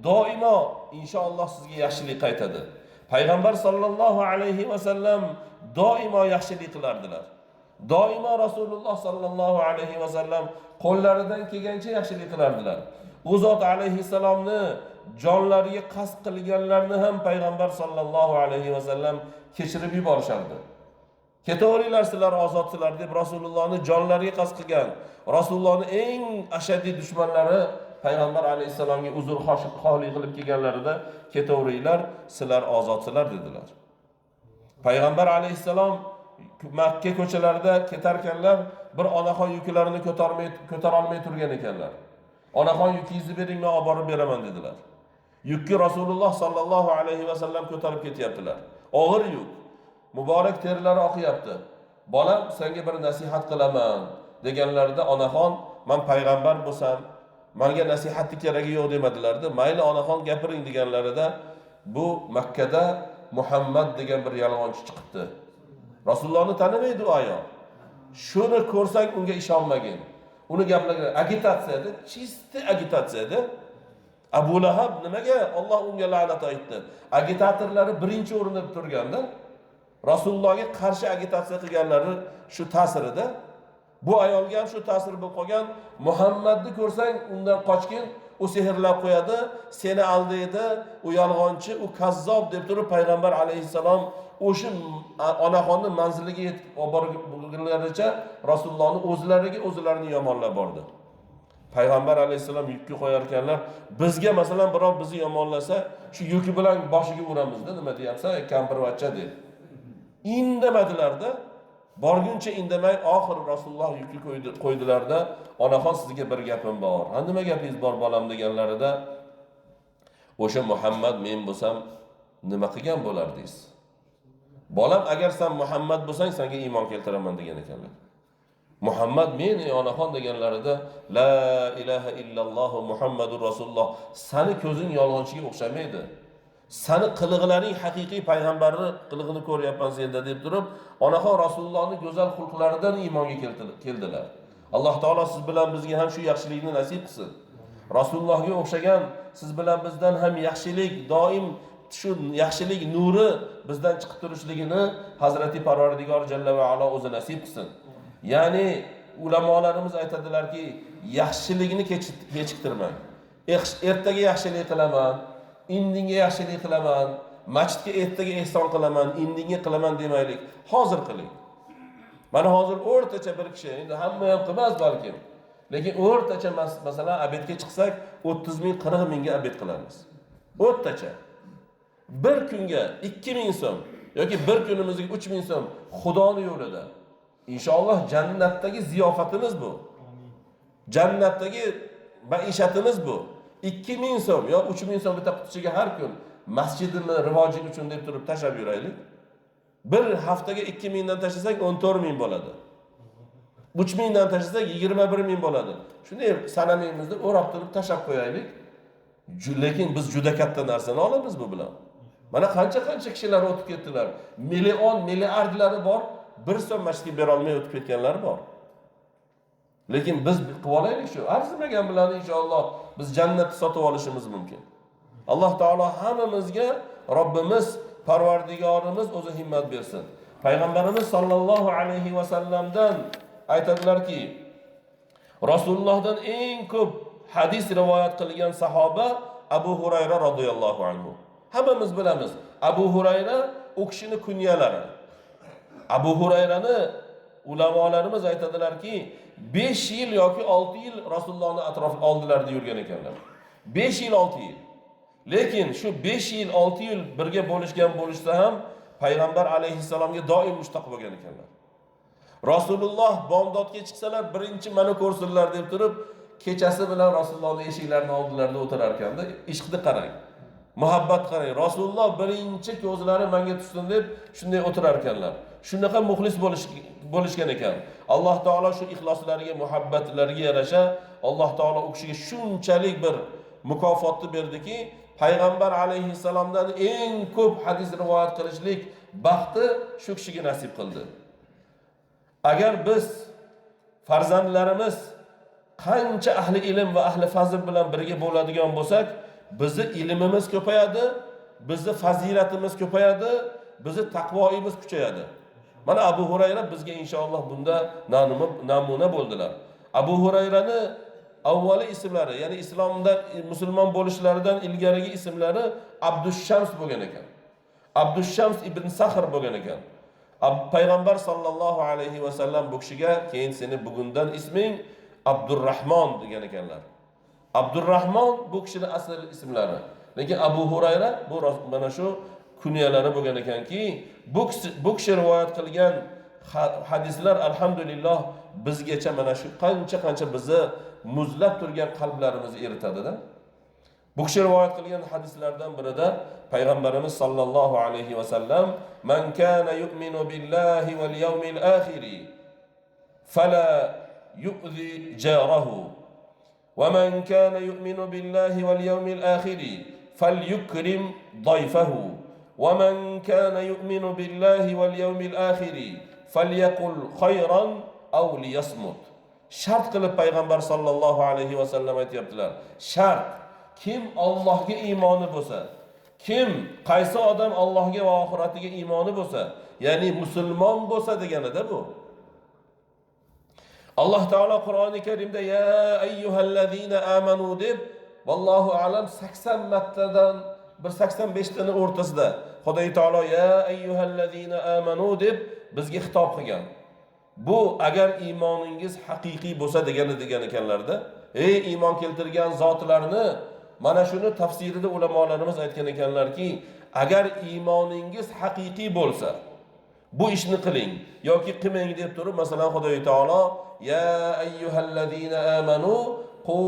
doimo inshaalloh sizga yaxshilik qaytadi. Payg'ambar sallallohu alayhi va sallam doimo yaxshilik qilardilar. Doimo Rasululloh sallallohu alayhi va sallam qo'llaridan kelgancha yaxshilik qilardilar. U zot alayhissalomni jonlariga qasd qilganlarni ham payg'ambar sallallohu alayhi va sallam kechirib yuborishardi. Ketaveringlar, sizlar ozodsizlar deb Rasulullohni jonlariga qasd qilgan, Rasulullohning eng ashaddiy dushmanlari payg'ambar alayhissalomga uzr xohlik qilib kelganlarida ketaveringlar, sizlar ozodsizlar dedilar. Payg'ambar alayhissalom Makka ko'chalarida ketarkanlar bir onaxon yuklarini ko'tara olmay turgan ekanlar. Onaxon, yukingizni bering, men olib borib beraman dedilar. Yukni Rasululloh sallallohu alayhi va sallam ko'tarib ketyaptilar. Og'ir yuk. Muborak terlari oqyapti. Bolam, senga bir nasihat qilaman deganlarida onaxon, men payg'ambar bo'lsam, menga nasihatning keragi yo'q demadilar-da. Mayli onaxon, gapiring deganlarida, bu Makkada Muhammad degan bir yolg'onchi chiqibdi. Rasulullohni tanimaydi u ayol. Shuni ko'rsang unga ishonmagin. Uni gaplariga agitatsiyada, chisti agitatsiyada. Abu Lahab nimaga Alloh unga la'nat aytdi? Agitatorlari birinchi o'rinda turganda, Rasulullohga qarshi agitatsiya qilganlari shu ta'sirida, bu ayolga ham shu ta'sir bo'lib qolgan. Muhammadni ko'rsang undan qochgin, u sehrlab qo'yadi, seni aldaydi, u yolg'onchi, u kazzob deb turib payg'ambar alayhissalom O'sha onaxonni manziliga yetib borgunlaricha Rasulullohni o'zlariga o'zlarini yomonlab bordi. Payg'ambar alayhissalom yukka qo'yar ekanlar. Bizga masalan birov bizni yomonlasa, shu yuki bilan boshiga uramizda, nima deyapsan, kampirvachcha deb. Indamadilarda, borguncha indamay oxiri Rasululloh yukni qo'ydilarda, onaxon sizga bir gapim bor. Ha, nima gapingiz bor bolam deganlarida, o'sha Muhammad men bo'lsam nima qilgan bo'lardingiz? Bolam, agar sen Muhammad bo'lsang, senga iymon keltiraman degan ekanlar. Muhammad men ey onaxon deganlarida, la ilaha illalloh Muhammadur Rasululloh, sani ko'zing yolg'onchiga o'xshamaydi. Sani qiliqlaring haqiqiy payg'ambarning qilig'ini ko'ryapman senda deb turib, onaxon Rasulullohning go'zal xulqlaridan iymonga keldilar. Alloh taolo siz bilan bizga ham shu yaxshilikni nasib qilsin. Rasulullohga o'xshagan siz bilan bizdan ham yaxshilik, doim shu yaxshilik nuri bizdan chiqib turishligini Hazrati Parvardigor jalla va alo o'zi nasib qilsin. Ya'ni ulamolarimiz aytadilarki, yaxshilikni kechiktirmang. Ertaga yaxshilik qilaman, indinga yaxshilik qilaman, masjidga ertaga ehson qilaman, indinga qilaman demaylik. Hozir qiling. Mana hozir o'rtacha bir kishi, endi hamma ham qilmas balkim, lekin o'rtacha masalan obedga chiqsak 30 ming, 40 mingga obed qilamiz. O'rtacha. Bir kunga 2000 so'm yoki bir kunimizga 3000 so'm Xudoni yo'lida. Inshaalloh jannatdagi ziyofatimiz bu. Jannatdagi maishatimiz bu. 2000 so'm yo 3000 so'm bitta qutichaga har kun masjidimni rivoji uchun deb turib tashlab yuraylik. Bir haftaga 2000 dan tashlasak 14 ming bo'ladi. 3000 dan tashlasak 21 ming bo'ladi. Shunday sanamaymizda o'rab turib tashlab qo'yaylik. Lekin biz juda katta narsani olamiz bu bilan. Mana qancha-qancha kishilar o'tib ketdilar. Million, milliardlari bor, bir so'm masjidga bera olmay o'tib ketganlar bor. Lekin biz qilib olaylik shu. Arzimagan bilan inshaalloh biz jannatni sotib olishimiz mumkin. Alloh taolo hammamizga Robbimiz, Parvardigorimiz o'zi himmat bersin. Payg'ambarimiz sollallohu alayhi va sallamdan aytadilarki, Rasulullohdan eng ko'p hadis rivoyat qilgan sahoba Abu Hurayra radhiyallohu anhu. Hammamiz bilamiz, Abu Hurayra u kishining kunyalari. Abu Hurayrani ulamolarimiz aytadilarki, 5 yil yoki 6 yil Rasulullohning atrof oldilarida yurgan ekanlar. 5 yil 6 yil. Lekin shu 5 yil 6 yil birga bo'lishgan bo'lishsa ham payg'ambar alayhissalomga doim mushtoq bo'lgan ekanlar. Rasululloh bomdodga chiqsalar birinchi meni ko'rsinlar deb turib, kechasi bilan Rasulullohning eshiklarining oldilarida o'tirar ekanda. Ishqni qarang. Muhabbat qarang. Rasululloh birinchi ko'zlari menga tushsin deb shunday o'tirar ekanlar. Shunaqa muxlis bo'lishgan ekan. Alloh taolo shu ixloslariga, muhabbatlariga yarasha Alloh taolo u kishiga shunchalik bir mukofotni berdiki, payg'ambar alayhissalomdan eng ko'p hadis rivoyat qilishlik baxti shu kishiga nasib qildi. Agar biz farzandlarimiz qancha ahli ilm va ahli fazl bilan birga bo'ladigan bo'lsak, bizni ilmimiz ko'payadi, bizni fazilatimiz ko'payadi, bizni taqvoimiz kuchayadi. Mana Abu Hurayra bizga inshaalloh bunda namuna bo'ldilar. Abu Hurayrani avvali ismlari, ya'ni islomda musulmon bo'lishlaridan ilgarigi ismlari Abdushams bo'lgan ekan. Abdushams ibn Sahr bo'lgan ekan. Payg'ambar sallallohu alayhi va sallam bu kishiga keyin seni bugundan isming Abdurrahmon degan ekanlar. Abdurrahmon bu kishining asl ismlari. Lekin Abu Hurayra bu mana shu kunyalari bo'lgan ekanki, bu kishi rivoyat qilgan hadislar alhamdulillah bizgacha mana shu qancha-qancha bizni muzlab turgan qalblarimizni eritadi-da. Bu kishi rivoyat qilgan hadislardan birida payg'ambarimiz sallallohu alayhi va sallam man kana yu'minu billahi wal yawmil akhir fala yu'zi jarahu va man kana yu'minu billahi wal yawmil akhir falyukrim dayfahu va man kana yu'minu billahi wal yawmil akhir falyaqul khayran aw liyasmut. Shart qilib payg'ambar sallallohu alayhi va sallam aytayaptilar. Shart, kim Allohga iymoni bo'lsa, kim qaysi odam Allohga va oxiratiga iymoni bo'lsa, ya'ni musulmon bo'lsa deganida bu. Alloh taolo Qur'oni Karimda ya ayyuhallazina amanu deb vallohu a'lam 80 martadan bir 85 tani o'rtasida Xudoy taolo ya ayyuhallazina amanu deb bizga xitob qilgan. Bu agar iymoningiz haqiqiy bo'lsa degani degan ekanlarda. Ey iymon keltirgan zotlarni, mana shuni tafsirida ulamolarimiz aytgan ekanlarki, agar iymoningiz haqiqiy bo'lsa, bu ishni qiling yoki qilmang deb turib, masalan Xudoy taolo ya ayyuhallazina amanu qu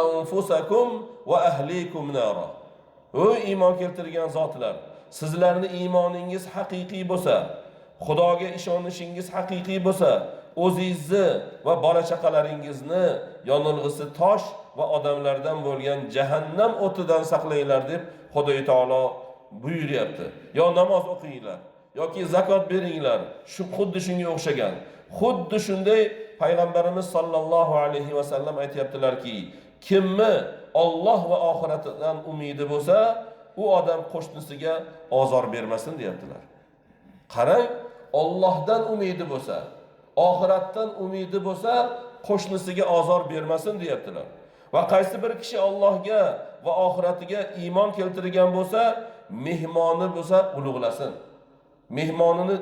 anfusakum va ahlikum nara. Ey iymon keltirgan zotlar, sizlarni iymoningiz haqiqiy bo'lsa, Xudoga ishonishingiz haqiqiy bo'lsa, o'zingizni va bola chaqalaringizni yonilg'isi tosh va odamlardan bo'lgan jahannam o'tidan saqlanglar deb Xudoy taolo buyuryapti. Yo namoz o'qinglar yoki zakot beringlar. Shu xuddi shunga o'xshagan. Xuddi shunday payg'ambarimiz sollallohu alayhi va sallam aytayaptilarki, kimni Alloh va oxiratidan umidi bo'lsa, u odam qo'shnisiga ozor bermasin deyaptilar. Qarang, Allohdan umidi bo'lsa, oxiratdan umidi bo'lsa, qo'shnisiga ozor bermasin deyaptilar. Va qaysi bir kishi Allohga va oxiratiga iymon keltirgan bo'lsa, mehmoni bo'lsa ulug'lasin. Mehmonini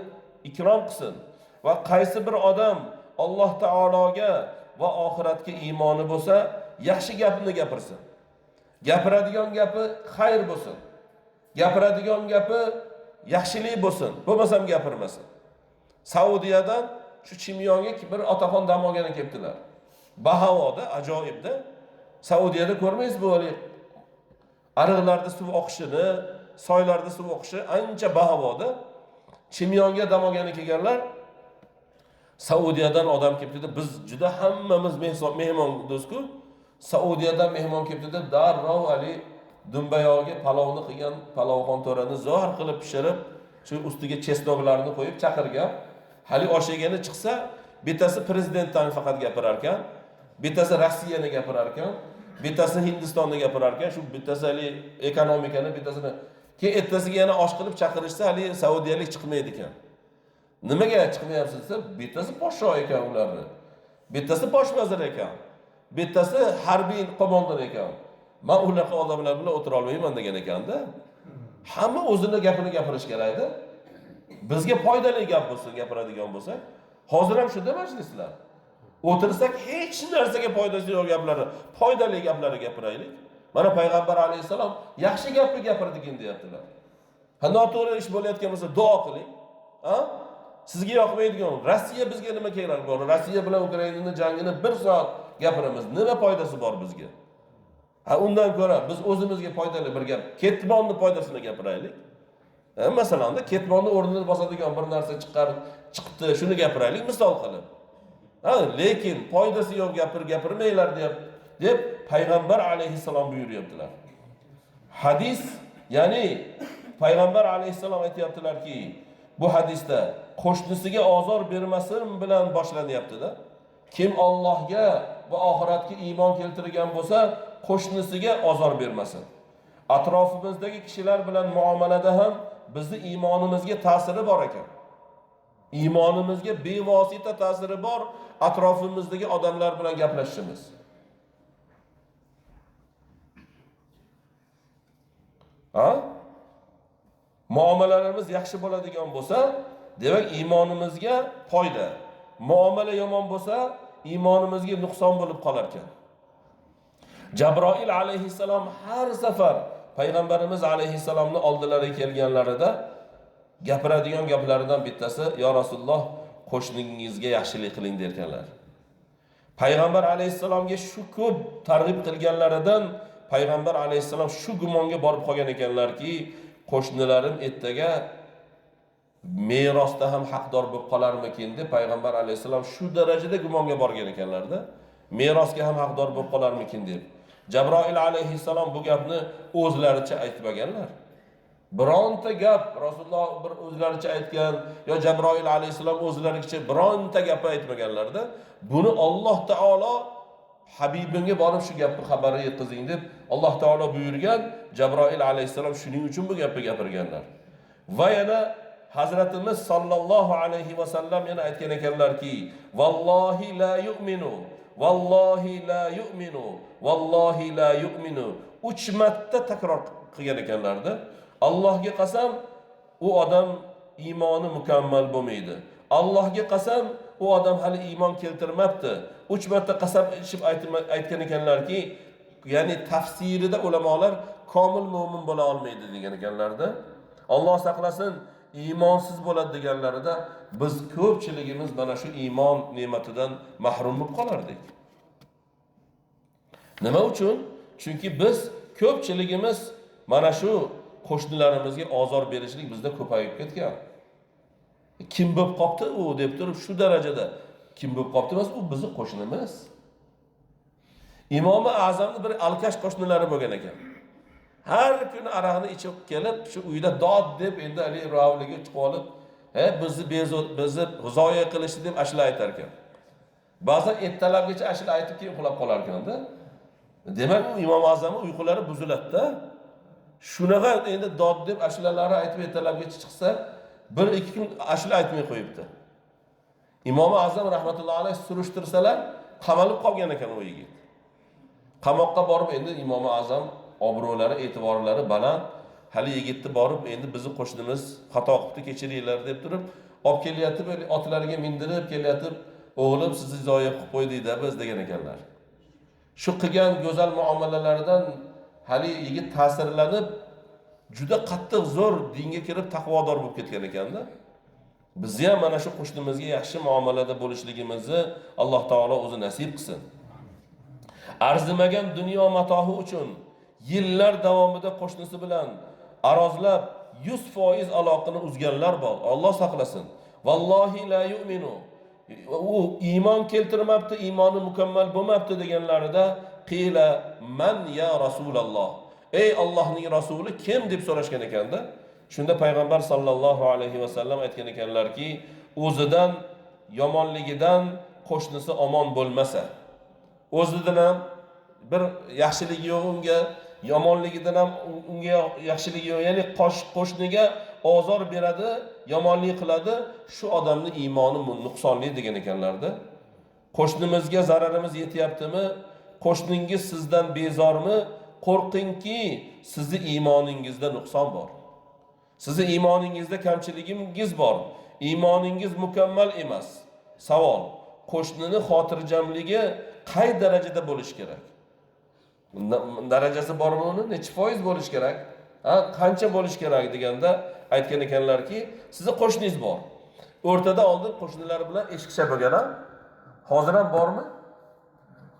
ikrom qilsin. Va qaysi bir odam Alloh taologa va oxiratga iymoni bo'lsa, yaxshi gapni gapirsin. Gapiradigan gapi xayr bo'lsin. Gapiradigan gapi yaxshilik bo'lsin, bo'lmasam gapirmasin. Saudiyadan shu Chimyonga bir otaxon dam olgani kelibdilar. Bahavoda, ajoyibda. Saudiyada ko'rmaysiz bu hali ariqlarda suv oqishini, soylarda suv oqishi ancha bahavoda. Chimyonga dam olgani kelganlar, Saudiyadan odam kelibdi, biz juda hammamiz mehmon do'st-ku. Saudiyadan mehmon kelibdi deb darrov hali dumbayog'iga palovni qilgan palovxon to'rani zo'r qilib pishirib, shu ustiga chesnoklarni qo'yib chaqirgan. Hali osh yegani chiqsa, bittasi prezidentdan faqat gapirar ekan, bittasi Rossiyani gapirar ekan, bittasi Hindistonni gapirar ekan, shu bittasi hali ekonomikani, bittasini keyin ertasiga yana osh qilib chaqirishsa, hali saudiyalik chiqmaydi ekan. Nimaga chiqmayapsiz desa, bittasi podsho ekan ularni, bittasi bosh vazir ekan, bittasi harbiy qo'mondon ekan. Men unaqa odamlar bilan o'tira olmayman degan ekanda. Hamma o'zini gapini gapirish kerakda. Bizga foydali gap bo'lsin gapiradigan bo'lsak. Hozir ham shunda majlislar. O'tirsak hech narsaga foydasi yo'q gaplarni, foydali gaplarni gapiraylik. Mana payg'ambar alayhissalom yaxshi gapni gapirdigin deyaptilar. Ha, noto'g'ri ish bo'layotgan bo'lsa duo qiling. Ha? Sizga yoqmaydigan Rossiya bizga nima kerak bor? Rossiya bilan Ukrainaning jangini 1 soat gapiramiz. Nima foydasi bor bizga? Ha, undan ko'ra biz o'zimizga foydali bir gap, ketmonni foydasini gapiraylik. Masalan, ketmonni o'rnini bosadigan bir narsa chiqdi, shuni gapiraylik misol qilib. Ha, lekin foydasi yo'q gapirmanglar deb payg'ambar alayhissalom buyuryaptilar. Hadis, ya'ni payg'ambar alayhissalom aytayaptilarki, bu hadisda qo'shnisiga ozor bermasin bilan boshlanyapti-da. Kim Allohga va oxiratga iymon keltirgan bo'lsa, qo'shnisiga ozor bermasin. Atrofimizdagi kishilar bilan muomalada ham bizni iymonimizga ta'siri bor ekan. Iymonimizga bevosita ta'siri bor atrofimizdagi odamlar bilan gaplashishimiz. Ha? Muomalalarimiz yaxshi bo'ladigan bo'lsa, demak iymonimizga foyda. Muomala yomon bo'lsa, iymonimizga nuqson bo'lib qolar ekan. Jabroil alayhissalom har safar payg'ambarimiz alayhissalomni oldilariga kelganlarida gapiradigan gaplaridan bittasi, "Ya Rasululloh, qo'shningizga yaxshilik qiling" derkanlar. Payg'ambar alayhissalomga shu ko'p targ'ib qilganlaridan payg'ambar alayhissalom shu gumonga borib qolgan ekanlarki, qo'shnilarim ertaga merosda ham haqdor bo'lib qolarmikin deb payg'ambar alayhissalom shu darajada gumonga borgan ekanlarda, merosga ham haqdor bo'lib qolarmikin deb. Jabroil alayhissalom bu gapni o'zlaricha aytmaganlar. Bironta gap Rasululloh bir o'zlaricha aytgan yo Jabroil alayhissalom o'zlaricha bironta gap aytmaganlarda, buni Alloh taolo Habibimga borib shu gapni xabarini yetkazing deb Alloh taolo buyurgan. Jabroil alayhissalom shuning uchun bu gapni gapirganlar. Va yana Hazratimiz sallallohu alayhi va sallam yana aytgan ekanlarki, vallohi la yu'minu, vallohi la yu'minu, vallohi la yu'minu. 3 marta takror qilgan ekanlarda. Allohga qasam, u odam iymoni mukammal bo'lmaydi. Allohga qasam, u odam hali iymon keltirmabdi. 3 marta qasam ichib aytgan ekanlarki, ya'ni tafsirida ulamolar komil mo'min bo'la olmaydi degan ekanlarda. Alloh saqlasin, iymonsiz bo'ladi deganlarida biz ko'pchiligimiz mana shu iymon ne'matidan mahrum bo'lib qolardik. Nima uchun? Chunki biz ko'pchiligimiz mana shu qo'shnilarimizga ozor berishlik bizda ko'payib ketgan. Kim bo'lib qopti u deb turib shu darajada kim bo'lib qopti emas, u bizni qo'shnimiz. Imomi A'zamning bir alkash qo'shnilari bo'lgan ekan. Har kuni aroqni ichib kelib shu uyda dod deb endi hali rovliga chiqib olib, bizni bizni zoya qilishdi deb ashula aytar ekan. Ba'zan ertalabgacha ashula aytib keyin uxlab qolar ekanda. Demak, u Imom A'zamning uyqulari buziladi-da. Shunaqa endi dod deb ashulalari aytib ertalabgacha chiqsa, 1-2 kun ashula aytmay qo'yibdi. Imom A'zam rahmatullohi alayhi surishtirsalar, qamalib qolgan ekan u yigit. Qamoqqa borib endi Imom A'zam obro'lari, e'tiborlari baland. Hali yigitni borib endi bizni qo'shnimiz xato qilibdi, kechiringlar deb turib olib kelyapti, otlariga mindirib kelyapti, o'g'lim sizni zoya qilib qo'ydik-da biz degan ekanlar. Shu qilgan go'zal muomalalaridan hali yigit ta'sirlanib juda qattiq zo'r dinga kirib taqvodor bo'lib ketgan ekanda. Bizni ham mana shu qo'shnimizga yaxshi muomalada bo'lishligimizni Alloh taolo o'zi nasib qilsin. Arzimagan dunyo matohi uchun yillar davomida qo'shnisi bilan arozlab 100% aloqani uzganlar bor. Alloh saqlasin. Vallohi la yu'minu. U iymon keltirmabdi, iymoni mukammal bo'lmabdi deganlarida qila man ya Rasululloh. Ey Allohning rasuli kim deb so'rashgan ekanda. Shunda payg'ambar sallallohu alayhi va sallam aytgan ekanlarki, o'zidan yomonligidan qo'shnisi omon bo'lmasa, o'zidan ham bir yaxshiligi yo'q unga, yomonligidan ham unga yaxshiligi yo'q, ya'ni qo'shniga ozor beradi, yomonlik qiladi, shu odamning iymoni nuqsonli degan ekanlarda. Qo'shnimizga zararimiz yetyaptimi? Qo'shningiz sizdan bezormi? Qo'rqingki, sizni iymoningizda nuqson bor. Sizni iymoningizda kamchiligingiz bor. Iymoningiz mukammal emas. Savol: qo'shnini xotirjamligi qay darajada bo'lishi kerak? Darajasi bormi uni? Necha foiz bo'lishi kerak? Ha, qancha bo'lishi kerak deganda aytgan ekanlarki, sizni qo'shningiz bor. O'rtada oldin qo'shnilar bilan eshikcha bo'lgan, ha? Hozir ham bormi?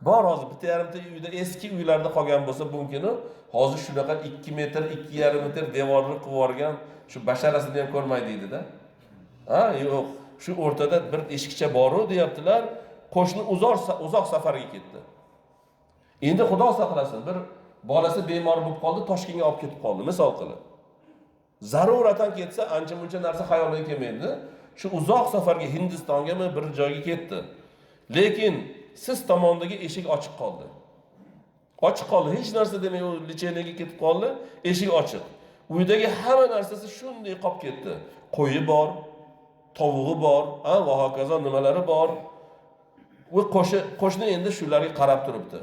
Bor hozir 1.5 ta uyda, eski uylarda qolgan bo'lsa mumkin-u. Hozir shunaqa 2 metr, 2.5 metr devorni qilib yuborgan, shu basharasini ham ko'rmaydi deydi-da. Ha, yo'q, shu o'rtada bir eshikcha bor-u deyaptilar. Qo'shni uzoq safarga ketdi. Endi Xudo saqlasin, bir bolasi bemor bo'lib qoldi, Toshkentga olib ketib qoldi, misol qilib. Zaruratan ketsa, ancha-muncha narsa xayoliga kelmaydi. Shu uzoq safarga Hindistongami bir joyga ketdi. Lekin siz tomondagi eshik ochiq qoldi. Ochiq qoldi, hech narsa demay u lecheniyaga ketib qoldi, eshik ochiq. Uydagi hamma narsasi shunday qolib ketdi. Qo'yi bor, tovug'i bor, ha, va hokazo nimalari bor. U qo'shni endi shularga qarab turibdi.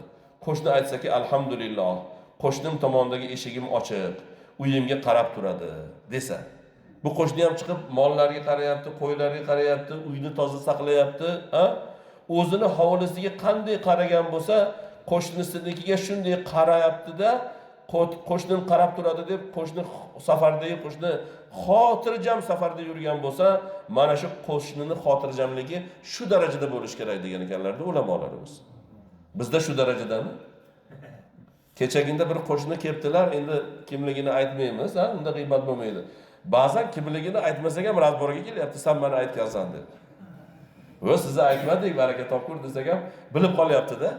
Qo'shni aytsaki, alhamdulillah, qo'shnim tomondagi eshigim ochiq, uyimga qarab turadi desa. Bu qo'shni ham chiqib mollarga qarayapti, qo'ylarga qarayapti, uyni toza saqlayapti, ha? O'zini hovlisiga qanday qaragan bo'lsa, qo'shnisinikiga shunday qarayapti-da, qo'shnim qarab turadi deb qo'shni safardagi qo'shni xotirjam safarda yurgan bo'lsa, mana shu qo'shnini xotirjamligi shu darajada bo'lishi kerak degan ekanlarda ulamolarimiz. Bizda shu darajadami? Kechagina bir qo'shni kelibdilar, endi kimligini aytmaymiz, ha, unda g'iybat bo'lmaydi. Ba'zan kimligini aytmasak ham razborga kelyapti, sen meni aytgansan deb. Va sizni aytmadik, baraka topkur desak ham bilib qolyapti-da.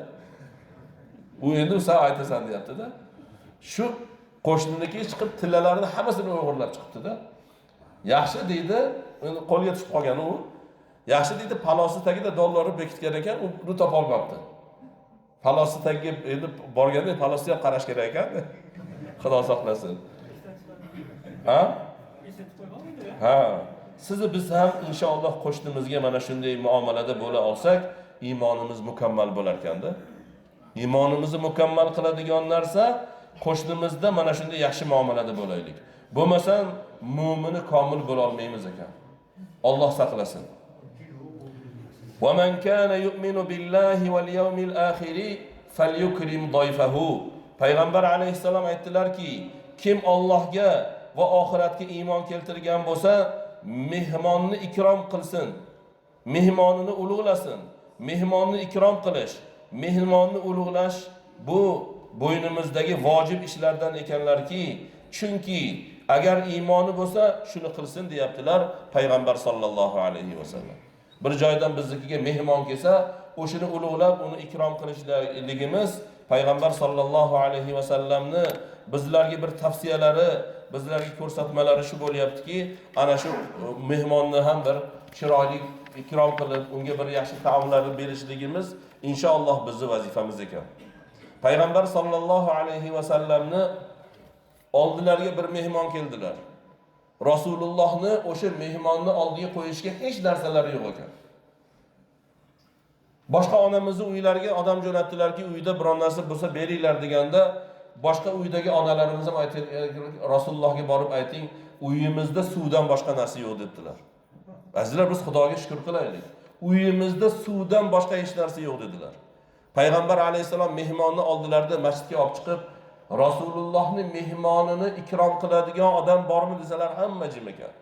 U endi sen aytasan deyapti-da. Shu qo'shniniki chiqib tillalarini hammasini o'g'irlab chiqibdi-da. Yaxshi deydi, endi qo'lga tushib qolgan u. Yaxshi deydi, palosi tagida dollarni bekitgan ekan, uni topa olmabdi. Palosi tagiga endi borganda palosga ham qarash kerak ekan. Xudo saqlasin. Ha? Ha. Sizni biz ham inshaalloh qo'shnimizga mana shunday muomalada bo'la olsak, iymonimiz mukammal bo'lar ekanda. Iymonimizni mukammal qiladigan narsa qo'shnimizda mana shunday yaxshi muomalada bo'laylik. Bo'lmasam mo'mini komil bo'la olmaymiz ekan. Alloh saqlasin. Va man kana yu'minu billahi wal yawmil akhir falyukrim dayfahu. Payg'ambar alayhissalom aytdilarki, kim Allohga va oxiratga iymon keltirgan bo'lsa, mehmonni ikrom qilsin, mehmonini ulug'lasin. Mehmonni ikrom qilish, mehmonni ulug'lash bu bo'ynimizdagi vojib ishlardan ekanlarki, chunki agar iymoni bo'lsa shuni qilsin deyaptilar payg'ambar sallallohu alayhi vasallam. Bir joydan biznikiga mehmon kelsa, o'shini ulug'lab, uni ikrom qilishligimiz payg'ambar sallallohu alayhi vasallamni bizlarga bir tavsiyalari, bizlarga ko'rsatmalari shu bo'lyaptiki, ana shu mehmonni ham bir chiroyli ikrom qilib, unga bir yaxshi taomlarni berishligimiz inshaalloh bizning vazifamiz ekan. Payg'ambar sallallohu alayhi vasallamni oldilariga bir mehmon keldilar. Rasulullohni o'sha mehmonni oldiga qo'yishga hech narsalari yo'q ekan. Boshqa onamizni uylariga odam jo'natdilarki, uyda biron narsa bo'lsa beringlar deganda, boshqa uydagi onalarimiz ham aytdi, Rasulullohga borib ayting, uyimizda suvdan boshqa narsa yo'q debdilar. Azizlar, biz Xudoga shukr qilaylik. Uyimizda suvdan boshqa hech narsa yo'q dedilar. Payg'ambar alayhissalom mehmonni oldilarida masjidga olib chiqib, Rasulullohni mehmonini ikrom qiladigan odam bormi desalar, hamma jim ekan.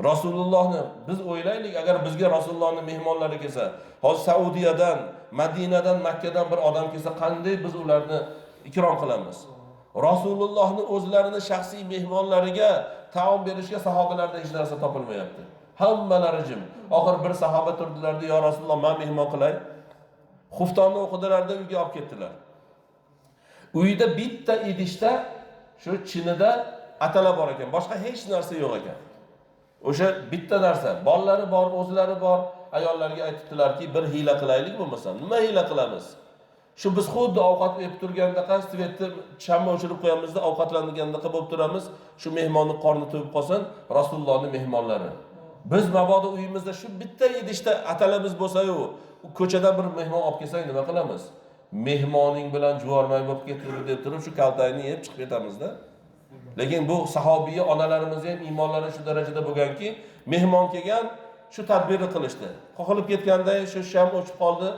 Rasulullohni biz o'ylaylik, agar bizga Rasulullohning mehmonlari kelsa, hozir Saudiyadan, Madinadan, Makkadan bir odam kelsa, qanday biz ularni ikrom qilamiz? Rasulullohni o'zlarini shaxsiy mehmonlariga taom berishga sahobalarda hech narsa topilmayapti. Hammalari jim. Oxir bir sahoba turdilarda, "Ya Rasululloh, men mehmon qilay." Xuftonni o'qidilarda uyga olib ketdilar. Uyda bitta idishda shu chinida atala bor ekan, boshqa hech narsa yo'q ekan. O'sha bitta narsa, bolalari bor, o'zlari bor. Ayollarga aytibdilarki, bir hiyla qilaylik bo'lmasa. Nima hiyla qilamiz? Shu biz xuddi ovqat yeb turgandaqa svetni shamni o'chirib qo'yamizda, ovqatlangandaqa bo'lib turamiz. Shu mehmonni qorni to'yib qolsin, Rasulullohning mehmonlari. Biz mabodo uyimizda shu bitta idishda atalamiz bo'lsa-yu, ko'chadan bir mehmon olib kelsak nima qilamiz? Mehmoning bilan juvormay bo'lib ketdi deb turib shu kaltakni yeb chiqib ketamizda. Lekin bu sahobiy onalarimiz ham iymonlari shu darajada bo'lganki, mehmon kelgan, shu tadbirni qilishdi. Qoqilib ketganda shu sham o'chib qoldi.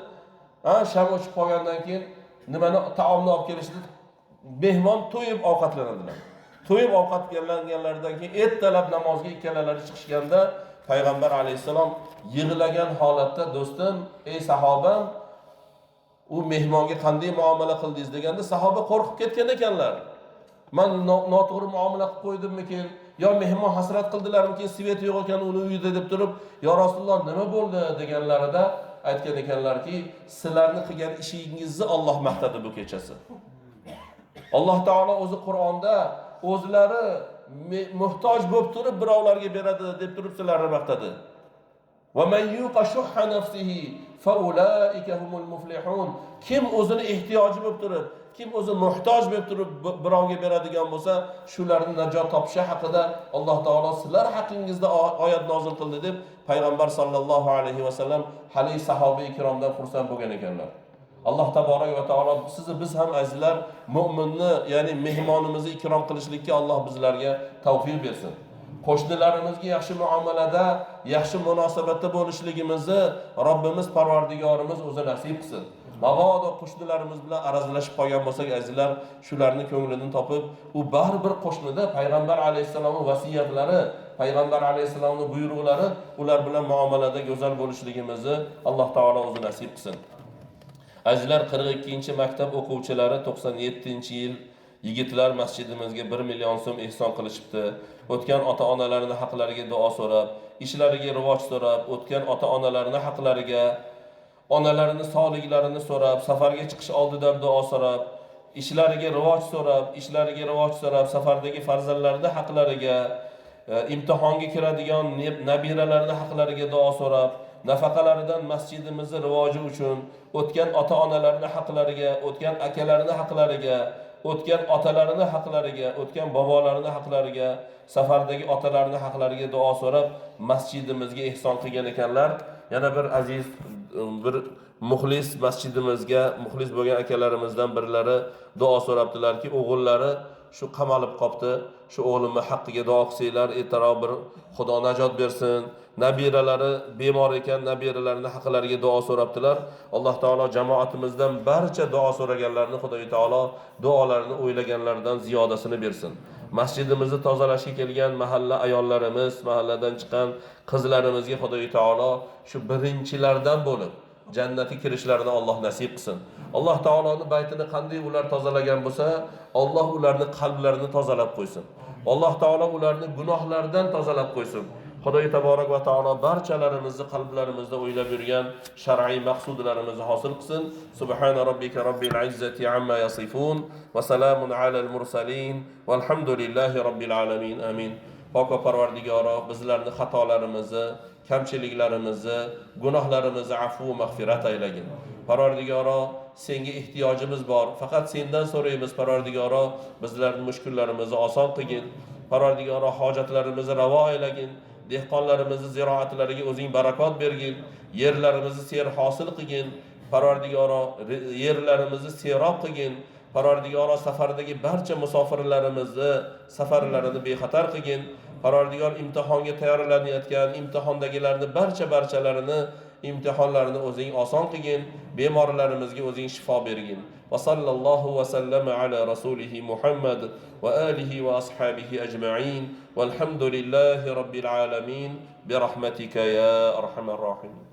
Ha, sham o'chib qolgandan keyin nimani taomni olib kelishdi. Mehmon to'yib ovqatlanadilar. To'yib ovqatlanganlaridan keyin ertalab namozga ikkalalari chiqishganda payg'ambar alayhissalom yig'lagan holatda, do'stim, ey sahobam, u mehmonga qanday muomala qildingiz deganda sahoba qo'rqib ketgan ekanlar. Man noto'g'ri muomala qilib qo'ydimmikin yo mehmon hasrat qildilarmikin, svet yo'q ekan uni uyida deb turib, "Ya Rasululloh, nima bo'ldi?" deganlarida aytgan ekanlarki, sizlarni qilgan ishingizni Alloh maqtadi bu kechasi. Alloh taolo o'zi Qur'onda o'zlari muhtoj bo'lib turib birovlarga beradi deb turib sizlarni maqtadi. Va man yuqa shuhha nafsihi fa ulaika humul muflihun. Kim o'zini ehtiyoji bo'lib turib, kim o'zi muhtoj bo'lib turib birovga beradigan bo'lsa, shularni najot topishi haqida Alloh taolo sizlar haqingizda oyat nozil qildi deb payg'ambar sallallohu alayhi vasallam hali sahoba ikromdan xursand bo'lgan ekanlar. Alloh taborak va taolo sizni biz ham azizlar mo'minni, ya'ni mehmonimizni ikrom qilishlikka Alloh bizlarga tavfiq bersin. Qo'shnilarimizga yaxshi muomalada, yaxshi munosabatda bo'lishligimizni Robbimiz Parvardigorimiz o'zi nasib qilsin. Mabodo qo'shnilarimiz bilan arazlashib qolgan bo'lsak azizlar, shularni ko'nglini topib, u baribir qo'shnida payg'ambar alayhissalomning vasiyatlari, payg'ambar alayhissalomning buyruqlari, ular bilan muomalada go'zal bo'lishligimizni Alloh taolo o'zi nasib qilsin. Azizlar, 42-maktab o'quvchilari 97-yil yigitlar masjidimizga 1 million so'm ehson qilishibdi. O'tgan ota-onalarini haqlariga duo so'rab, ishlariga rivoj so'rab, o'tgan ota-onalarini haqlariga, onalarini sog'liklarini so'rab, safarga chiqish oldidan duo so'rab, ishlariga rivoj so'rab, ishlariga rivoj so'rab, safardagi farzandlarini haqlariga, imtihonga kiradigan nabiralarini haqlariga duo so'rab, nafaqalaridan masjidimizni rivoji uchun, o'tgan ota-onalarini haqlariga, o'tgan akalarini haqlariga, o'tgan otalarini haqlariga, o'tgan bobolarini haqlariga, safardagi otalarini haqlariga duo so'rab masjidimizga ehson qilgan ekanlar. Yana bir aziz, bir muxlis masjidimizga muxlis bo'lgan akalarimizdan birlari duo so'rabdilarki, o'g'illari shu qamalib qopti. Shu o'g'limni haqqiga duo qilsanglar, ertaroq bir Xudo najot bersin. Nabiralari bemor ekan, nabiralarini haqlariga duo so'rabdilar. Alloh taolo jamoatimizdan barcha duo so'raganlarni Xudo taolo duolarini o'ylaganlaridan ziyodasini bersin. Masjidimizni tozalashga kelgan mahalla ayollarimiz, mahalladan chiqqan qizlarimizga Xudo taolo shu birinchilardan bo'lib jannatga kirishlarini Alloh nasib qilsin. Alloh taoloning baytini qanday ular tozalagan bo'lsa, Alloh ularni qalblarini tozalab qo'ysin. Alloh taolo ularni gunohlardan tozalab qo'ysin. Xudoy taborak va taolo barchalarimizni qalblarimizda o'ylab yurgan shar'iy maqsudlarimizni hosil qilsin. Subhana robbika robbil izzati amma yasifun va salamun alal mursalin valhamdulillahi robbil alamin. Amin. Pok va Parvardigoro, bizlarni xatolarimizni, kamchiliklarimizni, gunohlarimizni afv va mag'firat aylagin. Parvardigoro, senga ehtiyojimiz bor. Faqat sendan so'raymiz Parvardigoro, bizlarning mushkullarimizni oson qilgin. Parvardigoro, hojatlarimizni ravo aylagin. Dehqonlarimizni ziroatlariga o'zing barakot bergin. Yerlarimizni ser hosil qilgin. Parvardigoro, yerlarimizni serob qilgin. Parvardigoro, safardagi barcha musofirlarimizni safarlarini bexatar qilgin. Parvardigor, imtihonga tayyorlanayotgan imtihondagilarni barchalarini imtihonlarini o'zing oson qilgin. Bemorlarimizga o'zing shifo bergin. Va sallallohu va sallama ala rasulihi Muhammad va alihi va ashabihi ajma'in. Valhamdulillahi robbil alamin. Bi rahmatika ya arhamar rohimin.